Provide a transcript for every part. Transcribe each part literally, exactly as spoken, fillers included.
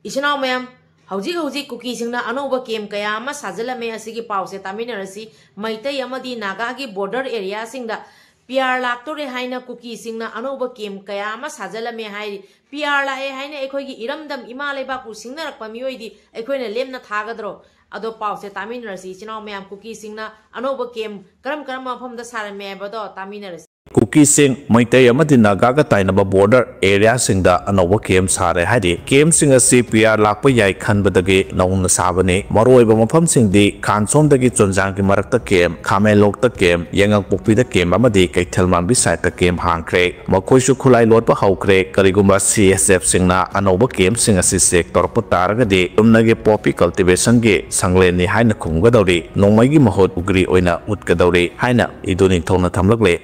ꯏꯆꯤꯟ ꯏꯅꯥꯎ ꯃꯌꯥꯝ, ꯍꯧꯖꯤꯛ ꯍꯧꯖꯤꯛ ꯀꯨꯀꯤꯁꯤꯡꯅ ꯑꯅꯧꯕ ꯀꯦꯝ ꯀꯌꯥ ꯑꯃ ꯁꯥꯖꯤꯜꯂꯝꯃꯦ꯫ ꯑꯁꯤꯒꯤ ꯄꯥꯎꯁꯦ ꯇꯥꯃꯤꯟꯅꯔꯁꯤ꯫ ꯃꯩꯇꯩ ꯑꯃꯗꯤ ꯅꯥꯒꯥꯒꯤ ꯕꯣꯔꯗꯔ ꯑꯦꯔꯤꯌꯥꯁꯤꯡꯗ ꯄꯤ ꯑꯥꯔ ꯂꯥꯛꯇꯣꯔꯦ ꯍꯥꯏꯅ ꯀꯨꯀꯤꯁꯤꯡꯅ ꯑꯅꯧꯕ ꯀꯦꯝ ꯀꯌꯥ ꯑꯃ ꯁꯥꯖꯤꯜꯂꯝꯃꯦ ꯍꯥꯏꯔꯤ꯫ ꯄꯤ ꯑꯥꯔ ꯂꯥꯛꯑꯦ ꯍꯥꯏꯅ ꯑꯩꯈꯣꯏꯒꯤ ꯏꯔꯝꯗꯝ ꯏꯃꯥ ꯂꯩꯕꯥꯛꯄꯨ ꯁꯤꯡꯅꯔꯛꯄ ꯃꯤꯑꯣꯏꯗꯤ ꯑꯩꯈꯣꯏꯅ ꯂꯦꯝꯅ ꯊꯥꯒꯗ꯭ꯔꯣ? ꯑꯗꯣ ꯄꯥꯎꯁꯦ ꯇꯥꯃꯤꯟꯅꯔꯁꯤ ꯏꯆꯤꯟ ꯏꯅꯥꯎ ꯃꯌꯥꯝ꯫ ꯀꯨꯀꯤꯁꯤꯡꯅ ꯑꯅꯧꯕ ꯀꯦꯝ ꯀꯔꯝ ꯀꯔꯝꯕ ꯃꯐꯝꯗ ꯁꯥꯔꯝꯃꯦ ꯍꯥꯏꯕꯗꯣ ꯇꯥꯃꯤꯟꯅꯔꯁꯤ꯫ ꯀꯨꯀꯤꯁꯤꯡ, ꯃꯩꯇꯩ ꯑꯃꯗꯤ ꯅꯥꯒꯥꯒ ꯇꯥꯏꯅꯕ ꯕꯣꯔꯗꯔ ꯑꯦꯔꯤꯌꯥꯁꯤꯡꯗ ꯑꯅꯧꯕ ꯀꯦꯝ ꯁꯥꯔꯦ ꯍꯥꯏꯔꯤ꯫ ꯀꯦꯝꯁꯤꯡ ꯑꯁꯤ ꯄꯤ ꯑꯥꯔ ꯂꯥꯛꯄ ꯌꯥꯏ ꯈꯟꯕꯗꯒꯤ ꯅꯧꯅ ꯁꯥꯕꯅꯤ꯫ ꯃꯔꯨꯑꯣꯏꯕ ꯃꯐꯝꯁꯤꯡꯗꯤ ꯈꯥꯟꯁꯣꯝꯗꯒꯤ ꯆꯣꯟꯖꯥꯡꯒꯤ ꯃꯔꯛꯇ ꯀꯦꯝ, ꯈꯥꯃꯦꯟꯂꯣꯛꯇ ꯀꯦꯝ, ꯌꯦꯉꯛꯄꯣꯛꯄꯤꯗ ꯀꯦꯝ ꯑꯃꯗꯤ ꯀꯩꯊꯦꯜ ꯃꯥꯟꯕꯤ ꯁꯥꯏꯠꯇ ꯀꯦꯝ ꯍꯥꯡꯈ꯭ꯔꯦ꯫ ꯃꯈꯣꯏꯁꯨ ꯈꯨꯠꯂꯥꯏ ꯂꯣꯠꯄ ꯍꯧꯈ꯭ꯔꯦ꯫ ꯀꯔꯤꯒꯨꯝꯕ ꯁꯤ ꯑꯦꯁ ꯑꯦꯐꯁꯤꯡꯅ ꯑꯅꯧꯕ ꯀꯦꯝꯁꯤꯡ ꯑꯁꯤ ꯆꯦꯛ ꯇꯧꯔꯛꯄ ꯇꯥꯔꯒꯗꯤ ꯆꯨꯝꯅꯒꯤ ꯄꯣꯄꯤ ꯀꯜꯇꯤꯚꯦꯁꯟꯒꯤ ꯁꯪꯂꯦꯟꯅꯤ ꯍꯥꯏꯅ ꯈꯨꯝꯒꯗꯧꯔꯤ꯫ ꯅꯣꯡꯃꯩꯒꯤ ꯃꯍꯨꯠ ꯎꯒ꯭ꯔꯤ ꯑꯣꯏꯅ ꯎꯠꯀꯗꯧꯔꯤ ꯍꯥꯏꯅ ꯏꯗꯨ ꯅꯤꯡꯊꯧꯅ ꯊꯝꯂꯛꯂꯦ꯫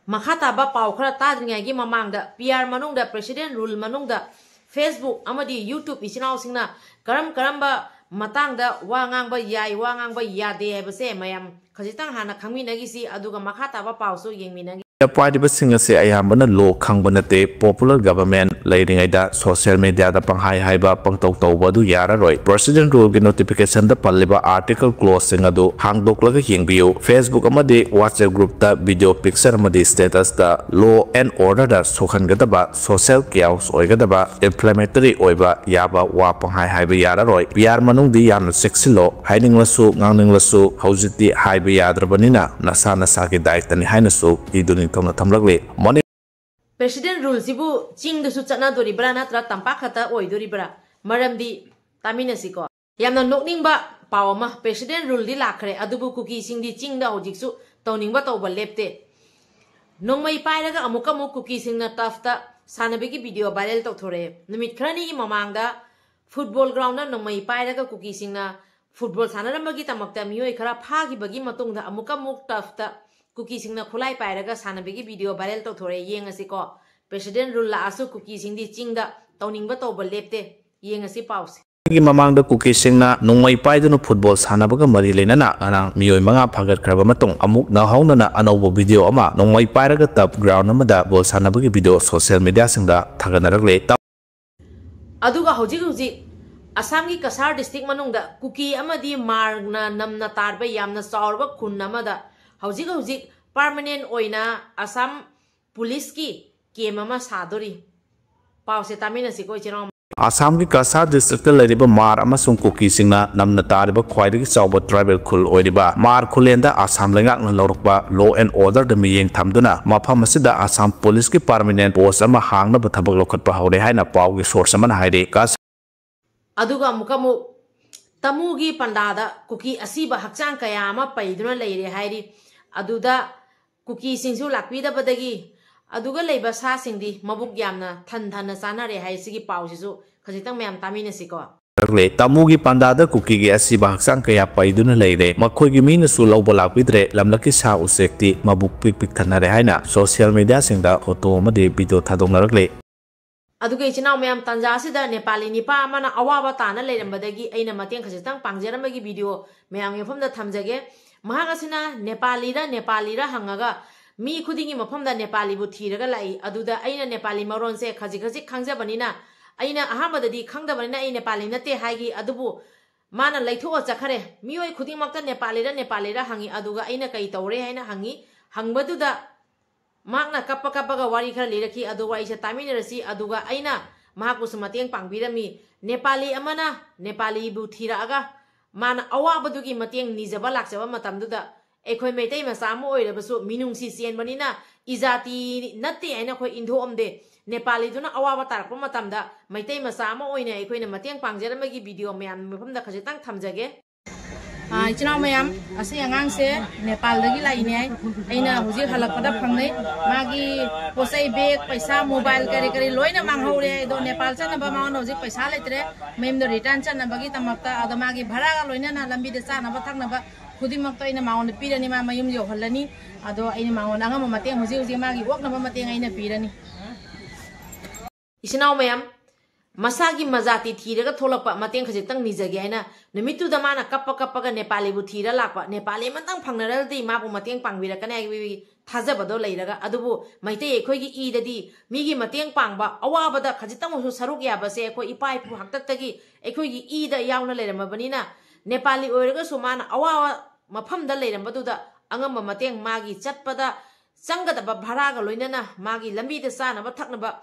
ꯃꯈꯥ ꯇꯥꯕ ꯄꯥꯎ ꯈꯔ ꯇꯥꯗ꯭ꯔꯤꯉꯩꯒꯤ ꯃꯃꯥꯡꯗ ꯄꯤ ꯑꯥꯔ ꯃꯅꯨꯡꯗ, ꯄ꯭ꯔꯦꯁꯤꯗꯦꯟ ꯔꯨꯜ ꯃꯅꯨꯡꯗ Facebook ꯑꯃꯗꯤ YouTube ꯏꯆꯤꯟ ꯏꯅꯥꯎꯁꯤꯡꯅ ꯀꯔꯝ ꯀꯔꯝꯕ ꯃꯇꯥꯡꯗ ꯋꯥ ꯉꯥꯡꯕ ꯌꯥꯏ, ꯋꯥ ꯉꯥꯡꯕ ꯌꯥꯗꯦ ꯍꯥꯏꯕꯁꯦ ꯃꯌꯥꯝ ꯈꯖꯤꯛꯇꯪ ꯍꯥꯟꯅ ꯈꯪꯃꯤꯟꯅꯈꯤꯁꯤ, ꯑꯗꯨꯒ ꯃꯈꯥ ꯇꯥꯕ ꯄꯥꯎꯁꯨ ꯌꯦꯡꯃꯤꯟꯅꯈꯤ꯫ ꯄꯥꯏꯔꯤꯕꯁꯤꯡ ꯑꯁꯤ ꯑꯌꯥꯝꯕꯅ ꯂꯣ ꯈꯪꯕ ꯅꯠꯇꯦ꯫ ꯄꯣꯄꯨꯂꯔ ꯒꯚꯔꯟꯃꯦꯟ ꯂꯩꯔꯤꯉꯩꯗ ꯁꯣꯁꯤꯌꯦꯜ ꯃꯤꯗꯤꯌꯥꯗ ꯄꯪꯍꯥꯏ ꯍꯥꯏꯕ, ꯄꯪꯇꯧ ꯇꯧꯕ ꯑꯗꯨ ꯌꯥꯔꯔꯣꯏ꯫ ꯄ꯭ꯔꯦꯁꯤꯗꯦꯟ ꯔꯨꯜꯒꯤ ꯅꯣꯇꯤꯐꯤꯀꯦꯁꯟꯗ ꯄꯜꯂꯤꯕ ꯑꯥꯔꯇꯤꯀꯜ ꯀ꯭ꯂꯣꯖꯁꯤꯡ ꯑꯗꯨ ꯍꯥꯡꯗꯣꯛꯂꯒ ꯌꯦꯡꯕꯤꯌꯨ꯫ Facebook ꯑꯃꯗꯤ WhatsApp ꯒ꯭ꯔꯨꯞꯇ ꯚꯤꯗꯤꯑꯣ, ꯄꯤꯛꯆꯔ ꯑꯃꯗꯤ ꯁ꯭ꯇꯦꯇꯁꯇ ꯂꯣ ꯑꯦꯟ ꯑꯣꯔꯗꯔꯗ ꯁꯣꯛꯍꯟꯒꯗꯕ, ꯁꯣꯁꯤꯌꯦꯜ ꯀꯦꯑꯣꯁ ꯑꯣꯏꯒꯗꯕ, ꯏꯟꯐ꯭ꯂꯦꯃꯦꯇꯔꯤ ꯑꯣꯏꯕ ꯌꯥꯕ ꯋꯥ ꯄꯪꯍꯥꯏ ꯍꯥꯏꯕ ꯌꯥꯔꯔꯣꯏ꯫ ꯄꯤ ꯑꯥꯔ ꯃꯅꯨꯡꯗꯤ ꯌꯥꯝꯅ ꯆꯦꯛꯁꯤꯜꯂꯣ꯫ ꯍꯥꯏꯅꯤꯡꯂꯁꯨ ꯉꯥꯡꯅꯤꯡꯂꯁꯨ ꯍꯧꯖꯤꯛꯇꯤ ꯍꯥꯏꯕ ꯌꯥꯗ꯭ꯔꯕꯅꯤꯅ ꯅꯁꯥ ꯅꯁꯥꯒꯤ ꯗꯥꯏꯇꯅꯤ ꯍꯥꯏꯅꯁꯨ ꯏꯗꯨ ꯅꯤꯡꯊꯧꯅ ꯊꯝꯂꯛꯂꯤ꯫ ꯃꯅꯤ- ꯄ꯭ꯔꯦꯁꯤꯗꯦꯟ ꯔꯨꯜꯁꯤꯕꯨ ꯆꯤꯡꯗꯁꯨ ꯆꯠꯅꯗꯣꯔꯤꯕ꯭ꯔꯥ ꯅꯠꯇ꯭ꯔ ꯇꯝꯄꯥꯛ ꯈꯛꯇ ꯑꯣꯏꯗꯣꯔꯤꯕ꯭ꯔꯥ? ꯃꯔꯝꯗꯤ ꯇꯥꯃꯤꯟꯅꯁꯤꯀꯣ꯫ ꯌꯥꯝꯅ ꯅꯣꯛꯅꯤꯡꯕ ꯄꯥꯎ ꯑꯃ, ꯄ꯭ꯔꯦꯁꯤꯗꯦꯟ ꯔꯨꯜꯗꯤ ꯂꯥꯛꯈ꯭ꯔꯦ, ꯑꯗꯨꯕꯨ ꯀꯨꯀꯤꯁꯤꯡꯗꯤ ꯆꯤꯡꯗ ꯍꯧꯖꯤꯛꯁꯨ ꯇꯧꯅꯤꯡꯕ ꯇꯧꯕ ꯂꯦꯞꯇꯦ꯫ ꯅꯣꯡꯃꯩ ꯄꯥꯏꯔꯒ ꯑꯃꯨꯛꯀ ꯑꯃꯨꯛ ꯀꯨꯀꯤꯁꯤꯡꯅ ꯇꯔꯐꯇ ꯁꯥꯟꯅꯕꯒꯤ ꯚꯤꯗꯤꯑꯣ ꯚꯥꯏꯔꯦꯜ ꯇꯧꯊꯣꯔꯛꯑꯦ꯫ ꯅꯨꯃꯤꯠ ꯈꯔꯅꯤꯒꯤ ꯃꯃꯥꯡꯗ ꯐꯨꯠꯕꯣꯜ ꯒ꯭ꯔꯥꯎꯟꯗ ꯅꯣꯡꯃꯩ ꯄꯥꯏꯔꯒ ꯀꯨꯀꯤꯁꯤꯡꯅ ꯐꯨꯠꯕꯣꯜ ꯁꯥꯟꯅꯔꯝꯕꯒꯤ ꯗꯃꯛꯇ ꯃꯤꯑꯣꯏ ꯈꯔ ꯐꯥꯈꯤꯕꯒꯤ ꯃꯇꯨꯡꯗ ꯑꯃꯨꯛꯀ ꯑꯃꯨꯛ ꯇꯔꯐꯇ ꯀꯨꯀꯤꯁꯤꯡꯅ ꯈꯨꯠꯂꯥꯏ ꯄꯥꯏꯔꯒ ꯁꯥꯟꯅꯕꯒꯤ ꯚꯤꯗꯤꯑꯣ ꯚꯥꯏꯔꯦꯜ ꯇꯧꯊꯣꯔꯛꯑꯦ꯫ ꯌꯦꯡꯉꯁꯤꯀꯣ꯫ ꯄ꯭ꯔꯦꯁꯤꯗꯦꯟ ꯔꯨꯜ ꯂꯥꯛꯑꯁꯨ ꯀꯨꯀꯤꯁꯤꯡꯗꯤ ꯆꯤꯡꯗ ꯇꯧꯅꯤꯡꯕ ꯇꯧꯕ ꯂꯦꯞꯇꯦ꯫ ꯌꯦꯡꯉꯁꯤ ꯄꯥꯎꯁꯦ꯫ ꯒꯤ ꯃꯃꯥꯡꯗ ꯀꯨꯀꯤꯁꯤꯡꯅ ꯅꯣꯡꯃꯩ ꯄꯥꯏꯗꯨꯅ ꯐꯨꯠꯕꯣꯜ ꯁꯥꯟꯅꯕꯒ ꯃꯔꯤ ꯂꯩꯅꯅ ꯉꯔꯥꯡ ꯃꯤꯑꯣꯏ ꯃꯉꯥ ꯐꯥꯒꯠꯈ꯭ꯔꯕ ꯃꯇꯨꯡ ꯑꯃꯨꯛ ꯅꯧꯍꯧꯅꯅ ꯑꯅꯧꯕ ꯚꯤꯗꯤꯑꯣ ꯑꯃ, ꯅꯣꯡꯃꯩ ꯄꯥꯏꯔꯒ ꯇꯔꯐ ꯒ꯭ꯔꯥꯎꯟ ꯑꯃꯗ ꯕꯣꯜ ꯁꯥꯟꯅꯕꯒꯤ ꯚꯤꯗꯤꯑꯣ ꯁꯣꯁꯤꯌꯦꯜ ꯃꯤꯗꯤꯌꯥꯁꯤꯡꯗ ꯊꯥꯒꯠꯅꯔꯛꯂꯦ꯫ ꯑꯗꯨꯒ ꯍꯧꯖꯤꯛ ꯍꯧꯖꯤꯛ ꯑꯁꯥꯝꯒꯤ ꯀꯁꯥꯔ ꯗꯤꯁꯇ꯭ꯔꯤꯛ ꯃꯅꯨꯡꯗ ꯀꯨꯀꯤ ꯑꯃꯗꯤ ꯃꯥꯔꯅ ꯅꯝꯅ ꯇꯥꯔꯕ ꯌꯥꯝꯅ ꯆꯥꯎꯔꯕ ꯈꯨꯟ ꯑꯃꯗ ꯍꯧꯖꯤꯛ ꯍꯧꯖꯤꯛ ꯄꯥꯔꯃꯅꯦꯟ ꯑꯣꯏꯅ ꯑꯁꯥꯝ ꯄꯨꯂꯤꯁꯀꯤ ꯀꯦꯝ ꯑꯃ ꯁꯥꯗꯣꯔꯤ꯫ ꯄꯥꯎꯁꯦ ꯇꯥꯃꯤꯟꯅꯁꯤꯀꯣ, ꯏꯆꯤꯟ ꯏꯅꯥꯎ꯫ ꯑꯁꯥꯝꯒꯤ ꯀꯁꯥꯔ ꯗꯤꯁꯇ꯭ꯔꯤꯛꯇ ꯂꯩꯔꯤꯕ ꯃꯥꯔ ꯑꯃꯁꯨꯡ ꯀꯨꯀꯤꯁꯤꯡꯅ ꯅꯝꯅ ꯇꯥꯔꯤꯕ ꯈ꯭ꯋꯥꯏꯗꯒꯤ ꯆꯥꯎꯕ ꯇ꯭ꯔꯥꯏꯕꯦꯜ ꯈꯨꯜ ꯑꯣꯏꯔꯤꯕ ꯃꯥꯔ ꯈꯨꯂꯦꯟꯗ ꯑꯁꯥꯝ ꯂꯩꯉꯥꯛꯅ ꯂꯧꯔꯛꯄ ꯂꯣ ꯑꯦꯟ ꯑꯣꯔꯗꯔꯗ ꯃꯤꯠꯌꯦꯡ ꯊꯝꯗꯨꯅ ꯃꯐꯝ ꯑꯁꯤꯗ ꯑꯁꯥꯝ ꯄꯨꯂꯤꯁꯀꯤ ꯄꯥꯔꯃꯤꯅꯦꯟ ꯄꯣꯁ ꯑꯃ ꯍꯥꯡꯅꯕ ꯊꯕꯛ ꯂꯧꯈꯠꯄ ꯍꯧꯔꯦ ꯍꯥꯏꯅ ꯄꯥꯎꯒꯤ ꯁꯣꯔꯁ ꯑꯃꯅ ꯍꯥꯏꯔꯤ꯫ ꯀꯁꯥꯔ ꯑꯗꯨꯒ ꯑꯃꯨꯛꯀ ꯑꯃꯨꯛ ꯇꯃꯨꯒꯤ ꯄꯟꯗꯥꯗ ꯀꯨꯀꯤ ꯑꯁꯤꯕ ꯍꯛꯆꯥꯡ ꯀꯌꯥ ꯑꯃ ꯄꯩꯗꯨꯅ ꯂꯩꯔꯦ ꯍꯥꯏꯔꯤ꯫ ꯑꯗꯨꯗ ꯀꯨꯀꯤꯁꯤꯡꯁꯨ ꯂꯥꯛꯄꯤꯗꯕꯗꯒꯤ ꯑꯗꯨꯒ ꯂꯩꯕ ꯁꯥꯁꯤꯡꯗꯤ ꯃꯕꯨꯛ ꯌꯥꯝꯅ ꯊꯟ ꯊꯟꯅ ꯆꯥꯅꯔꯦ ꯍꯥꯏ꯫ ꯁꯤꯒꯤ ꯄꯥꯎꯁꯤꯁꯨ ꯈꯖꯤꯛꯇꯪ ꯃꯌꯥꯝ ꯇꯥꯃꯤꯟꯅꯁꯤꯀꯣ꯫ ꯇꯃꯨꯒꯤ ꯄꯟꯗꯥꯗ ꯀꯨꯀꯤꯒꯤ ꯑꯁꯤꯕ ꯍꯛꯆꯥꯡ ꯀꯌꯥ ꯄꯩꯗꯨꯅ ꯂꯩꯔꯦ꯫ ꯃꯈꯣꯏꯒꯤ ꯃꯤꯅꯁꯨ ꯂꯧꯕ ꯂꯥꯛꯄꯤꯗ꯭ꯔꯦ꯫ ꯂꯝꯂꯛꯀꯤ ꯁꯥ ꯎꯆꯦꯛꯇꯤ ꯃꯕꯨꯛ ꯄꯤꯛ ꯄꯤꯛ ꯊꯟꯅꯔꯦ ꯍꯥꯏꯅ ꯁꯣꯁꯤꯌꯦꯜ ꯃꯤꯗꯤꯌꯥꯁꯤꯡꯗ ꯐꯣꯇꯣ ꯑꯃꯗꯤ ꯚꯤꯗꯤꯑꯣ ꯊꯥꯗꯣꯛꯅꯔꯛꯂꯤ꯫ ꯑꯗꯨꯒ ꯏꯆꯤꯟ ꯏꯅꯥꯎ ꯃꯌꯥꯝ, ꯇꯥꯟꯖꯥ ꯑꯁꯤꯗ ꯅꯦꯄꯥꯂꯤ ꯅꯤꯄꯥ ꯑꯃꯅ ꯑꯋꯥꯕ ꯇꯥꯅ ꯂꯩꯔꯝꯕꯗꯒꯤ ꯑꯩꯅ ꯃꯇꯦꯡ ꯈꯖꯤꯛꯇꯪ ꯄꯥꯡꯖꯔꯝꯕꯒꯤ ꯚꯤꯗꯤꯑꯣ ꯃꯌꯥꯝꯒꯤ ꯃꯐꯝꯗ ꯊꯝꯖꯒꯦ꯫ ꯃꯍꯥꯛ ꯑꯁꯤꯅ ꯅꯦꯄꯥꯂꯤꯔ ꯅꯦꯄꯥꯂꯤꯔ ꯍꯪꯉꯒ ꯃꯤ ꯈꯨꯗꯤꯡꯒꯤ ꯃꯐꯝꯗ ꯅꯦꯄꯥꯂꯤꯕꯨ ꯊꯤꯔꯒ ꯂꯥꯛꯏ꯫ ꯑꯗꯨꯗ ꯑꯩꯅ ꯅꯦꯄꯥꯂꯤ ꯃꯔꯣꯟꯁꯦ ꯈꯖꯤꯛ ꯈꯖꯤꯛ ꯈꯪꯖꯕꯅꯤꯅ, ꯑꯩꯅ ꯑꯍꯥꯟꯕꯗꯗꯤ ꯈꯪꯗꯕꯅꯤꯅ ꯑꯩ ꯅꯦꯄꯥꯂꯤ ꯅꯠꯇꯦ ꯍꯥꯏꯈꯤ꯫ ꯑꯗꯨꯕꯨ ꯃꯥꯅ ꯂꯩꯊꯣꯛꯑ ꯆꯠꯈꯔꯦ꯫ ꯃꯤꯑꯣꯏ ꯈꯨꯗꯤꯡꯃꯛꯇ ꯅꯦꯄꯥꯂꯤꯔ ꯅꯦꯄꯥꯂꯤꯔ ꯍꯪꯉꯤ꯫ ꯑꯗꯨꯒ ꯑꯩꯅ ꯀꯩ ꯇꯧꯔꯦ ꯍꯥꯏꯅ ꯍꯪꯉꯤ꯫ ꯍꯪꯕꯗꯨꯗ ꯃꯍꯥꯛꯅ ꯀꯞꯄ ꯀꯞꯄꯒ ꯋꯥꯔꯤ ꯈꯔ ꯂꯤꯔꯛꯈꯤ꯫ ꯑꯗꯨꯒ ꯑꯩꯁꯦ ꯇꯥꯃꯤꯟꯅꯔꯁꯤ꯫ ꯑꯗꯨꯒ ꯑꯩꯅ ꯃꯍꯥꯛꯄꯨꯁꯨ ꯃꯇꯦꯡ ꯄꯥꯡꯕꯤꯔꯝꯃꯤ꯫ ꯅꯦꯄꯥꯂꯤ ꯑꯃꯅ ꯅꯦꯄꯥꯂꯤꯕꯨ ꯊꯤꯔꯛꯑꯒ ꯃꯥꯅ ꯑꯋꯥꯕꯗꯨꯒꯤ ꯃꯇꯦꯡ ꯅꯤꯖꯕ ꯂꯥꯛꯆꯕ ꯃꯇꯝꯗꯨꯗ ꯑꯩꯈꯣꯏ ꯃꯩꯇꯩ ꯃꯆꯥ ꯑꯃ ꯑꯣꯏꯔꯕꯁꯨ ꯃꯤꯅꯨꯡꯁꯤ ꯆꯦꯟꯕꯅꯤꯅ ꯏꯖꯥꯇꯤ ꯅꯠꯇꯦ ꯍꯥꯏꯅ ꯑꯩꯈꯣꯏ ꯏꯟꯊꯣꯛꯑꯝꯗꯦ꯫ ꯅꯦꯄꯥꯂꯤꯗꯨꯅ ꯑꯋꯥꯕ ꯇꯥꯔꯛꯄ ꯃꯇꯝꯗ ꯃꯩꯇꯩ ꯃꯆꯥ ꯑꯃ ꯑꯣꯏꯅ ꯑꯩꯈꯣꯏꯅ ꯃꯇꯦꯡ ꯄꯥꯡꯖꯔꯝꯕꯒꯤ ꯚꯤꯗꯤꯑꯣ ꯃꯌꯥꯝ ꯃꯐꯝꯗ ꯈꯖꯤꯛꯇꯪ ꯊꯝꯖꯒꯦ꯫ ꯑꯥ, ꯏꯆꯤꯟ ꯏꯅꯥꯎ ꯃꯌꯥꯝ, ꯑꯁꯤ ꯑꯉꯥꯡꯁꯦ ꯅꯦꯄꯥꯜꯗꯒꯤ ꯂꯥꯛꯏꯅꯦ꯫ ꯑꯩꯅ ꯍꯧꯖꯤꯛ ꯍꯜꯂꯛꯄꯗ ꯐꯪꯅꯩ꯫ ꯃꯥꯒꯤ ꯄꯣꯠ ꯆꯩ, ꯕꯦꯒ, ꯄꯩꯁꯥ, ꯃꯣꯕꯥꯏꯜ, ꯀꯔꯤ ꯀꯔꯤ ꯂꯣꯏꯅ ꯃꯥꯡꯍꯧꯔꯦ꯫ ꯑꯗꯣ ꯅꯦꯄꯥꯜ ꯆꯠꯅꯕ ꯃꯉꯣꯟꯗ ꯍꯧꯖꯤꯛ ꯄꯩꯁꯥ ꯂꯩꯇ꯭ꯔꯦ꯫ ꯃꯌꯨꯝꯗ ꯔꯤꯇꯔꯟ ꯆꯠꯅꯕꯒꯤꯗꯃꯛꯇ, ꯑꯗꯣ ꯃꯥꯒꯤ ꯚꯔꯥꯒ ꯂꯣꯏꯅꯅ ꯂꯝꯕꯤꯗ ꯆꯥꯅꯕ ꯊꯛꯅꯕ ꯈꯨꯗꯤꯡꯃꯛꯇꯣ ꯑꯩꯅ ꯃꯉꯣꯟꯗ ꯄꯤꯔꯅꯤ꯫ ꯃꯥ ꯃꯌꯨꯝ ꯌꯧꯍꯜꯂꯅꯤ꯫ ꯑꯗꯣ ꯑꯩꯅ ꯃꯉꯣꯟꯗ ꯑꯉꯝꯕ ꯃꯇꯦꯡ ꯍꯧꯖꯤꯛ ꯍꯧꯖꯤꯛ ꯃꯥꯒꯤ ꯑꯣꯛꯅꯕ ꯃꯇꯦꯡ ꯑꯩꯅ ꯄꯤꯔꯅꯤ꯫ ꯏꯆꯤꯟ ꯏꯅꯥꯎ ꯃꯌꯥꯝ, ꯃꯁꯥꯒꯤ ꯃꯖꯥꯇꯤ ꯊꯤꯔꯒ ꯊꯣꯛꯂꯛꯄ, ꯃꯇꯦꯡ ꯈꯖꯤꯛꯇꯪ ꯅꯤꯖꯒꯦ ꯍꯥꯏꯅ ꯅꯨꯃꯤꯠꯇꯨꯗ ꯃꯥꯅ ꯀꯞꯄ ꯀꯞꯄꯒ ꯅꯦꯄꯥꯂꯤꯕꯨ ꯊꯤꯔ ꯂꯥꯛꯄ, ꯅꯦꯄꯥꯂꯤ ꯑꯃꯇꯪ ꯐꯪꯅꯔꯗꯤ ꯃꯥꯕꯨ ꯃꯇꯦꯡ ꯄꯥꯡꯕꯤꯔꯛꯀꯅꯤ ꯍꯥꯏꯕꯒꯤ ꯊꯥꯖꯕꯗꯣ ꯂꯩꯔꯒ, ꯑꯗꯨꯕꯨ ꯃꯩꯇꯩ ꯑꯩꯈꯣꯏꯒꯤ ꯏꯗꯗꯤ ꯃꯤꯒꯤ ꯃꯇꯦꯡ ꯄꯥꯡꯕ, ꯑꯋꯥꯕꯗ ꯈꯖꯤꯛꯇꯪ ꯑꯣꯏꯔꯁꯨ ꯁꯔꯨꯛ ꯌꯥꯕꯁꯦ ꯑꯩꯈꯣꯏ ꯏꯄꯥ ꯏꯄꯨ ꯍꯥꯛꯇꯛꯇꯒꯤ ꯑꯩꯈꯣꯏꯒꯤ ꯏꯗ ꯌꯥꯎꯅ ꯂꯩꯔꯝꯃꯕꯅꯤꯅ, ꯅꯦꯄꯥꯂꯤ ꯑꯣꯏꯔꯒꯁꯨ ꯃꯥꯅ ꯑꯋꯥꯕ ꯃꯐꯝꯗ ꯂꯩꯔꯝꯕꯗꯨꯗ ꯑꯉꯝꯕ ꯃꯇꯦꯡ, ꯃꯥꯒꯤ ꯆꯠꯄꯗ ꯆꯪꯒꯗꯕ ꯚꯔꯥꯒ ꯂꯣꯏꯅꯅ ꯃꯥꯒꯤ ꯂꯝꯕꯤꯗ ꯆꯥꯅꯕ ꯊꯛꯅꯕ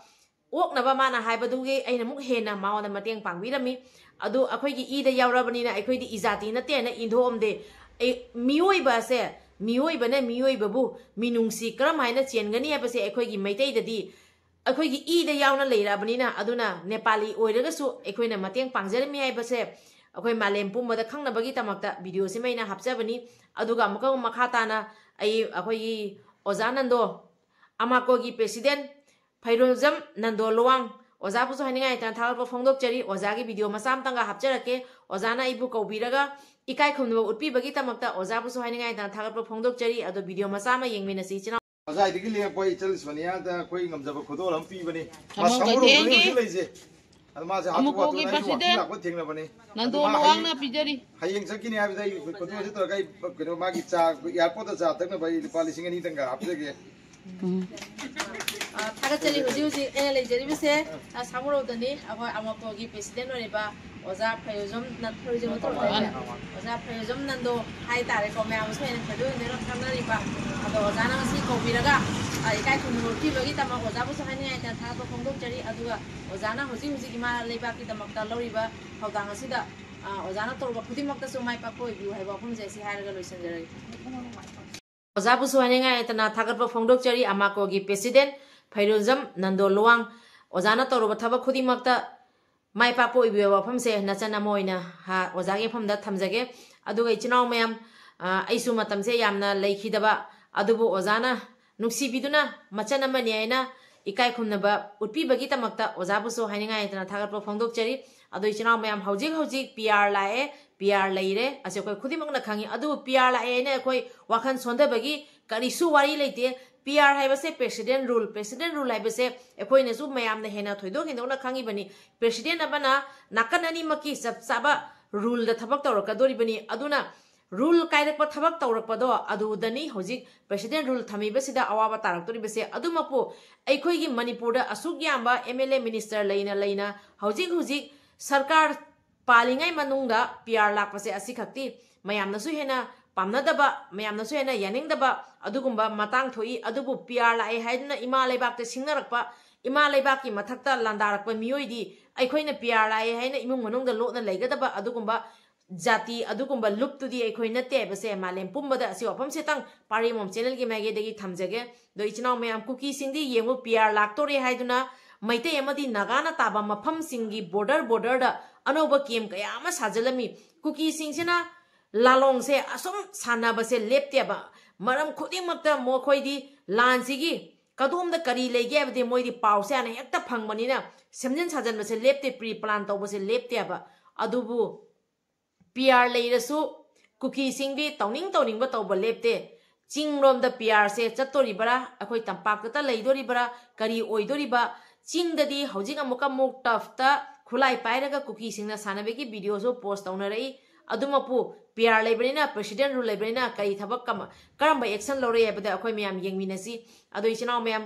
ꯑꯣꯛꯅꯕ ꯃꯥꯅ ꯍꯥꯏꯕꯗꯨꯒꯤ ꯑꯩꯅ ꯑꯃꯨꯛ ꯍꯦꯟꯅ ꯃꯉꯣꯟꯗ ꯃꯇꯦꯡ ꯄꯥꯡꯕꯤꯔꯝꯃꯤ꯫ ꯑꯗꯨ ꯑꯩꯈꯣꯏꯒꯤ ꯏꯗ ꯌꯥꯎꯔꯕꯅꯤꯅ ꯑꯩꯈꯣꯏꯗꯤ ꯏꯖꯥꯇꯤ ꯅꯠꯇꯦꯅ ꯏꯟꯊꯣꯛꯑꯝꯗꯦ꯫ ꯑꯩ, ꯃꯤꯑꯣꯏꯕ ꯑꯁꯦ, ꯃꯤꯑꯣꯏꯕꯅ ꯃꯤꯑꯣꯏꯕꯕꯨ ꯃꯤꯅꯨꯡꯁꯤ ꯀꯔꯝ ꯍꯥꯏꯅ ꯆꯦꯟꯒꯅꯤ ꯍꯥꯏꯕꯁꯦ ꯑꯩꯈꯣꯏꯒꯤ ꯃꯩꯇꯩꯗꯗꯤ ꯑꯩꯈꯣꯏꯒꯤ ꯏꯗ ꯌꯥꯎꯅ ꯂꯩꯔꯛꯑꯕꯅꯤꯅ, ꯑꯗꯨꯅ ꯅꯦꯄꯥꯂꯤ ꯑꯣꯏꯔꯒꯁꯨ ꯑꯩꯈꯣꯏꯅ ꯃꯇꯦꯡ ꯄꯥꯡꯖꯔꯝꯃꯤ ꯍꯥꯏꯕꯁꯦ ꯑꯩꯈꯣꯏ ꯃꯥꯂꯦꯝ ꯄꯨꯝꯕꯗ ꯈꯪꯅꯕꯒꯤꯗꯃꯛꯇ ꯚꯤꯗꯤꯑꯣꯁꯤꯃ ꯑꯩꯅ ꯍꯥꯞꯆꯕꯅꯤ꯫ ꯑꯗꯨꯒ ꯑꯃꯨꯛꯀ ꯃꯈꯥ ꯇꯥꯅ ꯑꯩ, ꯑꯩꯈꯣꯏꯒꯤ ꯑꯣꯖꯥ ꯅꯟꯗꯣ, ꯑꯃꯥꯀꯣꯒꯤ ꯄ꯭ꯔꯦꯁꯤꯗꯦꯟ ꯐꯩꯔꯣꯖꯝ ꯅꯟꯗꯣ ꯂꯨꯋꯥꯡ, ꯑꯣꯖꯥꯕꯨꯁꯨ ꯍꯥꯏꯅꯤꯡꯉꯥꯏ ꯂꯩꯇꯅ ꯊꯥꯒꯠꯄ ꯐꯣꯡꯗꯣꯛꯆꯔꯤ꯫ ꯑꯣꯖꯥꯒꯤ ꯚꯤꯗꯤꯑꯣ ꯃꯆꯥ ꯑꯃꯇꯪꯒ ꯍꯥꯞꯆꯔꯛꯀꯦ꯫ ꯑꯣꯖꯥꯅ ꯑꯩꯕꯨ ꯀꯧꯕꯤꯔꯒ ꯏꯀꯥꯏ ꯈꯨꯝꯅꯕ ꯎꯠꯄꯤꯕꯒꯤꯗꯃꯛꯇ ꯑꯣꯖꯥꯕꯨꯁꯨ ꯍꯥꯏꯅꯤꯡꯉꯥꯏ ꯂꯩꯇꯅ ꯊꯥꯒꯠꯄ ꯐꯣꯡꯗꯣꯛꯆꯔꯤ꯫ ꯑꯗꯣ ꯚꯤꯗꯤꯑꯣ ꯃꯆꯥ ꯑꯃ ꯌꯦꯡꯃꯤꯟꯅꯁꯤ, ꯏꯆꯤꯟ ꯏꯅꯥꯎ꯫ ꯉꯁꯥꯏꯗꯒꯤ ꯂꯦꯡꯉꯛꯄ ꯏꯆꯜ ꯁꯣꯅꯤꯌꯥꯗ ꯑꯩꯈꯣꯏ ꯉꯝꯖꯕ ꯈꯨꯗꯣꯜ ꯑꯃ ꯄꯤꯕꯅꯤ꯫ ꯃꯥ ꯑꯃꯨꯛꯀ ꯁꯥꯃꯨꯔꯣꯝꯗꯅꯤ ꯊꯦꯡꯒꯦ꯫ ꯍꯧꯖꯤꯛ ꯂꯩꯁꯦ꯫ ꯑꯗꯣ ꯃꯥꯁꯦ ꯍꯥꯊꯨ ꯑꯃꯨꯛ ꯍꯥꯊꯨꯅ ꯀꯣꯛꯀꯤ ꯑꯩꯁꯨ ꯋꯥꯀꯤꯡ ꯄ꯭ꯔꯁꯤꯗꯦꯟ ꯂꯥꯛꯄ ꯊꯦꯡꯅꯕꯅꯤ꯫ ꯅꯟꯗꯣ ꯑꯗꯣ ꯃꯥ ꯃꯋꯥꯡꯅ ꯍꯌꯦꯡ, ꯄꯤꯖꯔꯤ꯫ ꯍꯌꯦꯡ ꯆꯠꯈꯤꯅꯤ ꯍꯥꯏꯕꯗ ꯑꯩ ꯈꯨꯗꯣꯜꯁꯦ ꯇꯧꯔꯒ ꯑꯩ ꯀꯩꯅꯣ ꯃꯥꯒꯤ ꯆꯥ, ꯑꯦꯌꯥꯔꯄꯣꯔꯠꯇ ꯆꯥ ꯊꯛꯅꯕ ꯑꯩ ꯂꯨꯄꯥ ꯂꯤꯁꯤꯡ ꯑꯅꯤꯗꯪꯒ ꯍꯥꯞꯆꯒꯦ꯫ ꯎꯝ꯫ ꯑ, ꯊꯥꯒꯠꯆꯔꯤ꯫ ꯍꯧꯖꯤꯛ ꯍꯧꯖꯤꯛ ꯑꯩꯅ ꯂꯩꯖꯔꯤꯕꯁꯦ, ꯑ, ꯁꯥꯃꯨꯔꯧꯗꯅꯤ꯫ ꯑꯩꯈꯣꯏ ꯑꯃꯥꯀꯣꯒꯤ ꯄ꯭ꯔꯦꯁꯤꯗꯦꯟ ꯑꯣꯏꯔꯤꯕ ꯑꯣꯖꯥ ꯐꯩꯔꯣꯖꯝ ꯅ-, ꯐꯩꯔꯣꯖꯝ ꯅꯠꯇ꯭ꯔꯣ? ꯃꯥꯅꯦ꯫ ꯑꯣꯖꯥ ꯐꯩꯔꯣꯖꯝ ꯅꯟꯗꯣ ꯍꯥꯏꯇꯥꯔꯦꯀꯣ, ꯃꯌꯥꯝꯅꯁꯨ ꯍꯦꯟꯅ ꯊꯣꯏꯗꯣꯛ ꯍꯦꯟꯗꯣꯛꯅ ꯈꯪꯅꯔꯤꯕ꯫ ꯑꯗꯣ ꯑꯣꯖꯥꯅ ꯉꯁꯤ ꯀꯧꯕꯤꯔꯒ, ꯑ, ꯏꯀꯥꯏ ꯈꯨꯝꯅꯕ ꯎꯠꯄꯤꯕꯒꯤꯗꯃꯛ ꯑꯣꯖꯥꯕꯨꯁꯨ ꯍꯥꯏꯅꯤꯡꯉꯥꯏ ꯂꯩꯇꯅ ꯊꯥꯒꯠꯄ ꯐꯣꯡꯗꯣꯛꯆꯔꯤ꯫ ꯑꯗꯨꯒ ꯑꯣꯖꯥꯅ ꯍꯧꯖꯤꯛ ꯍꯧꯖꯤꯛ ꯏꯃꯥ ꯂꯩꯕꯥꯛꯀꯤꯗꯃꯛꯇ ꯂꯧꯔꯤꯕ ꯊꯧꯗꯥꯡ ꯑꯁꯤꯗ, ꯑ, ꯑꯣꯖꯥꯅ ꯇꯧꯔꯨꯕ ꯈꯨꯗꯤꯡꯃꯛꯇꯁꯨ ꯃꯥꯏ ꯄꯥꯛꯄ ꯑꯣꯏꯕꯤꯌꯨ ꯍꯥꯏꯕ ꯋꯥꯐꯝꯁꯦ ꯑꯁꯤ ꯍꯥꯏꯔꯒ ꯂꯣꯏꯁꯤꯟꯖꯔꯒꯦ꯫ ꯑꯣꯖꯥꯕꯨꯁꯨ ꯍꯥꯏꯅꯤꯡꯉꯥꯏ ꯂꯩꯇꯅ ꯊꯥꯒꯠꯄ ꯐꯣꯡꯗꯣꯛꯆꯔꯤ꯫ ꯑꯃꯥꯀꯣꯒꯤ ꯄ꯭ꯔꯦꯁꯤꯗꯦꯟ ꯐꯩꯔꯣꯖꯝ ꯅꯟꯗꯣ ꯂꯨꯋꯥꯡ, ꯑꯣꯖꯥꯅ ꯇꯧꯔꯨꯕ ꯊꯕꯛ ꯈꯨꯗꯤꯡꯃꯛꯇ ꯃꯥꯏ ꯄꯥꯛꯄ ꯑꯣꯏꯕꯤꯌꯨ ꯋꯥꯐꯝꯁꯦ ꯅꯆꯟ ꯑꯃ ꯑꯣꯏꯅ, ꯍꯥ, ꯑꯣꯖꯥꯒꯤ ꯃꯐꯝꯗ ꯊꯝꯖꯒꯦ꯫ ꯑꯗꯨꯒ ꯏꯆꯤꯟ ꯏꯅꯥꯎ ꯃꯌꯥꯝ, ꯑ, ꯑꯩꯁꯨ ꯃꯇꯝꯁꯦ ꯌꯥꯝꯅ ꯂꯩꯈꯤꯗꯕ, ꯑꯗꯨꯕꯨ ꯑꯣꯖꯥꯅ ꯅꯨꯡꯁꯤꯕꯤꯗꯨꯅ ꯃꯆꯟ ꯑꯃꯅꯤ ꯍꯥꯏꯅ ꯏꯀꯥꯏ ꯈꯨꯝꯅꯕ ꯎꯠꯄꯤꯕꯒꯤꯗꯃꯛꯇ ꯑꯣꯖꯥꯕꯨꯁꯨ ꯍꯥꯏꯅꯤꯡꯉꯥꯏ ꯂꯩꯇꯅ ꯊꯥꯒꯠꯄ ꯐꯣꯡꯗꯣꯛꯆꯔꯤ꯫ ꯑꯗꯣ ꯏꯆꯤꯟ ꯏꯅꯥꯎ ꯃꯌꯥꯝ, ꯍꯧꯖꯤꯛ ꯍꯧꯖꯤꯛ ꯄꯤ ꯑꯥꯔ ꯂꯥꯛꯑꯦ, ꯄꯤ ꯑꯥꯔ ꯂꯩꯔꯦ꯫ ꯑꯁꯤ ꯑꯩꯈꯣꯏ ꯈꯨꯗꯤꯡꯃꯛꯅ ꯈꯪꯉꯤ꯫ ꯑꯗꯨꯕꯨ ꯄꯤ ꯑꯥꯔ ꯂꯥꯛꯑꯦ ꯍꯥꯏꯅ ꯑꯩꯈꯣꯏ ꯋꯥꯈꯜ ꯁꯣꯟꯊꯕꯒꯤ ꯀꯔꯤꯁꯨ ꯋꯥꯔꯤ ꯂꯩꯇꯦ꯫ ꯄꯤ ꯑꯥꯔ ꯍꯥꯏꯕꯁꯦ president rule, president rule ꯍꯥꯏꯕꯁꯦ ꯑꯩꯈꯣꯏꯅꯁꯨ ꯃꯌꯥꯝꯅ ꯍꯦꯟꯅ ꯊꯣꯏꯗꯣꯛ ꯍꯦꯟꯗꯣꯛꯅ ꯈꯪꯉꯤꯕꯅꯤ꯫ President ꯑꯃꯅ ꯅꯥꯀꯟ ꯑꯅꯤꯃꯛꯀꯤ ꯆꯞ ꯆꯥꯕ ruleꯗ ꯊꯕꯛ ꯇꯧꯔꯛꯀꯗꯣꯔꯤꯕꯅꯤ꯫ ꯑꯗꯨꯅ rule ꯀꯥꯏꯔꯛꯄ, ꯊꯕꯛ ꯇꯧꯔꯛꯄꯗꯣ ꯑꯗꯨꯗꯅꯤ ꯍꯧꯖꯤꯛ president rule ꯊꯝꯃꯤꯕꯁꯤꯗ ꯑꯋꯥꯕ ꯇꯥꯔꯛꯇꯣꯔꯤꯕꯁꯦ꯫ ꯑꯗꯨꯃꯛꯄꯨ ꯑꯩꯈꯣꯏꯒꯤ ꯃꯅꯤꯄꯨꯔꯗ ꯑꯁꯨꯛ ꯌꯥꯝꯕ M L A minister ꯂꯩꯅ ꯂꯩꯅ ꯍꯧꯖꯤꯛ ꯍꯧꯖꯤꯛ ꯁꯔꯀꯥꯔ ꯄꯥꯜꯂꯤꯉꯩ ꯃꯅꯨꯡꯗ P R ꯂꯥꯛꯄꯁꯦ ꯑꯁꯤꯈꯛꯇꯤ ꯃꯌꯥꯝꯅꯁꯨ ꯍꯦꯟꯅ ꯄꯥꯝꯅꯗꯕ, ꯃꯌꯥꯝꯅꯁꯨ ꯍꯦꯟꯅ ꯌꯥꯅꯤꯡꯗꯕ ꯑꯗꯨꯒꯨꯝꯕ ꯃꯇꯥꯡ ꯊꯣꯛꯏ꯫ ꯑꯗꯨꯕꯨ P R ꯂꯥꯛꯑꯦ ꯍꯥꯏꯗꯨꯅ ꯏꯃꯥ ꯂꯩꯕꯥꯛꯇ ꯁꯤꯡꯅꯔꯛꯄ, ꯏꯃꯥ ꯂꯩꯕꯥꯛꯀꯤ ꯃꯊꯛꯇ ꯂꯥꯟꯗꯥꯔꯛꯄ ꯃꯤꯑꯣꯏꯗꯤ ꯑꯩꯈꯣꯏꯅ P R ꯂꯥꯛꯑꯦ ꯍꯥꯏꯅ ꯏꯃꯨꯡ ꯃꯅꯨꯡꯗ ꯂꯣꯠꯅ ꯂꯩꯒꯗꯕ ꯑꯗꯨꯒꯨꯝꯕ ꯖꯥꯇꯤ, ꯑꯗꯨꯒꯨꯝꯕ ꯂꯨꯞꯇꯨꯗꯤ ꯑꯩꯈꯣꯏ ꯅꯠꯇꯦ ꯍꯥꯏꯕꯁꯦ ꯃꯥꯂꯦꯝ ꯄꯨꯝꯕꯗ ꯑꯁꯤ ꯋꯥꯐꯝꯁꯤꯇꯪ ꯄꯥꯔꯤꯃꯣꯝ channelꯒꯤ ꯃꯥꯏꯀꯩꯗꯒꯤ ꯊꯝꯖꯒꯦ꯫ ꯑꯗꯣ ꯏꯆꯤꯟ ꯏꯅꯥꯎ ꯃꯌꯥꯝ, ꯀꯨꯀꯤꯁꯤꯡꯗꯤ ꯌꯦꯡꯉꯨ, P R ꯂꯥꯛꯇꯣꯔꯦ ꯍꯥꯏꯗꯨꯅ ꯃꯩꯇꯩ ꯑꯃꯗꯤ ꯅꯥꯒꯥꯅ ꯇꯥꯕ ꯃꯐꯝꯁꯤꯡꯒꯤ border borderꯗ ꯑꯅꯧꯕ camp ꯀꯌꯥ ꯑꯃ ꯁꯥꯖꯤꯜꯂꯝꯃꯤ꯫ ꯀꯨꯀꯤꯁꯤꯡꯁꯤꯅ ꯂꯥꯂꯣꯡꯁꯦ ꯑꯁꯨꯝ ꯁꯥꯟꯅꯕꯁꯦ ꯂꯦꯞꯇꯦꯕ꯫ ꯃꯔꯝ ꯈꯨꯗꯤꯡꯃꯛꯇ ꯃꯈꯣꯏꯗꯤ ꯂꯥꯟꯁꯤꯒꯤ ꯀꯗꯣꯝꯗ ꯀꯔꯤ ꯂꯩꯒꯦ ꯍꯥꯏꯕꯗꯤ ꯃꯣꯏꯗꯤ ꯄꯥꯎꯁꯦ ꯍꯥꯟꯅ ꯍꯦꯛꯇ ꯐꯪꯕꯅꯤꯅ ꯁꯦꯝꯖꯤꯟ ꯁꯥꯖꯤꯟꯕꯁꯦ ꯂꯦꯞꯇꯦ, pre plan ꯇꯧꯕꯁꯦ ꯂꯦꯞꯇꯦꯕ꯫ ꯑꯗꯨꯕꯨ P R ꯂꯩꯔꯁꯨ ꯀꯨꯀꯤꯁꯤꯡꯗꯤ ꯇꯧꯅꯤꯡ ꯇꯧꯅꯤꯡꯕ ꯇꯧꯕ ꯂꯦꯞꯇꯦ꯫ ꯆꯤꯡꯔꯣꯝꯗ P Rꯁꯦ ꯆꯠꯇꯣꯔꯤꯕ꯭ꯔꯥ, ꯑꯩꯈꯣꯏ ꯇꯝꯄꯥꯛꯇꯇ ꯂꯩꯗꯣꯔꯤꯕ꯭ꯔꯥ, ꯀꯔꯤ ꯑꯣꯏꯗꯣꯔꯤꯕ? ꯆꯤꯡꯗꯗꯤ ꯍꯧꯖꯤꯛ ꯑꯃꯨꯛꯀ ꯑꯃꯨꯛ turfꯇ ꯈꯨꯠꯂꯥꯏ ꯄꯥꯏꯔꯒ ꯀꯨꯀꯤꯁꯤꯡꯅ ꯁꯥꯟꯅꯕꯒꯤ videoꯁꯨ post ꯇꯧꯅꯔꯛꯏ꯫ ꯑꯗꯨꯃꯛꯄꯨ P R ꯂꯩꯕꯅꯤꯅ, president rule ꯂꯩꯕꯅꯤꯅ ꯀꯔꯤ ꯊꯕꯛ ꯀꯝ-, ꯀꯔꯝꯕ action ꯂꯧꯔꯛꯏ ꯍꯥꯏꯕꯗ ꯑꯩꯈꯣꯏ ꯃꯌꯥꯝ ꯌꯦꯡꯃꯤꯟꯅꯁꯤ꯫ ꯑꯗꯣ ꯏꯆꯤꯟ ꯏꯅꯥꯎ ꯃꯌꯥꯝ,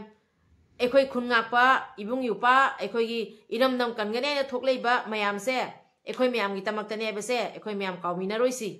ꯑꯩꯈꯣꯏ ꯈꯨꯟ ꯉꯥꯛꯄ, ꯏꯕꯨꯡ ꯏꯄ꯭ꯋꯥ, ꯑꯩꯈꯣꯏꯒꯤ ꯏꯔꯝꯗꯝ ꯀꯟꯒꯅꯤ ꯍꯥꯏꯅ ꯊꯣꯛꯂꯛꯏꯕ ꯃꯌꯥꯝꯁꯦ ꯑꯩꯈꯣꯏ ꯃꯌꯥꯝꯒꯤꯗꯃꯛꯇꯅꯦ ꯍꯥꯏꯕꯁꯦ ꯑꯩꯈꯣꯏ ꯃꯌꯥꯝ ꯀꯥꯎꯃꯤꯟꯅꯔꯣꯏꯁꯤ꯫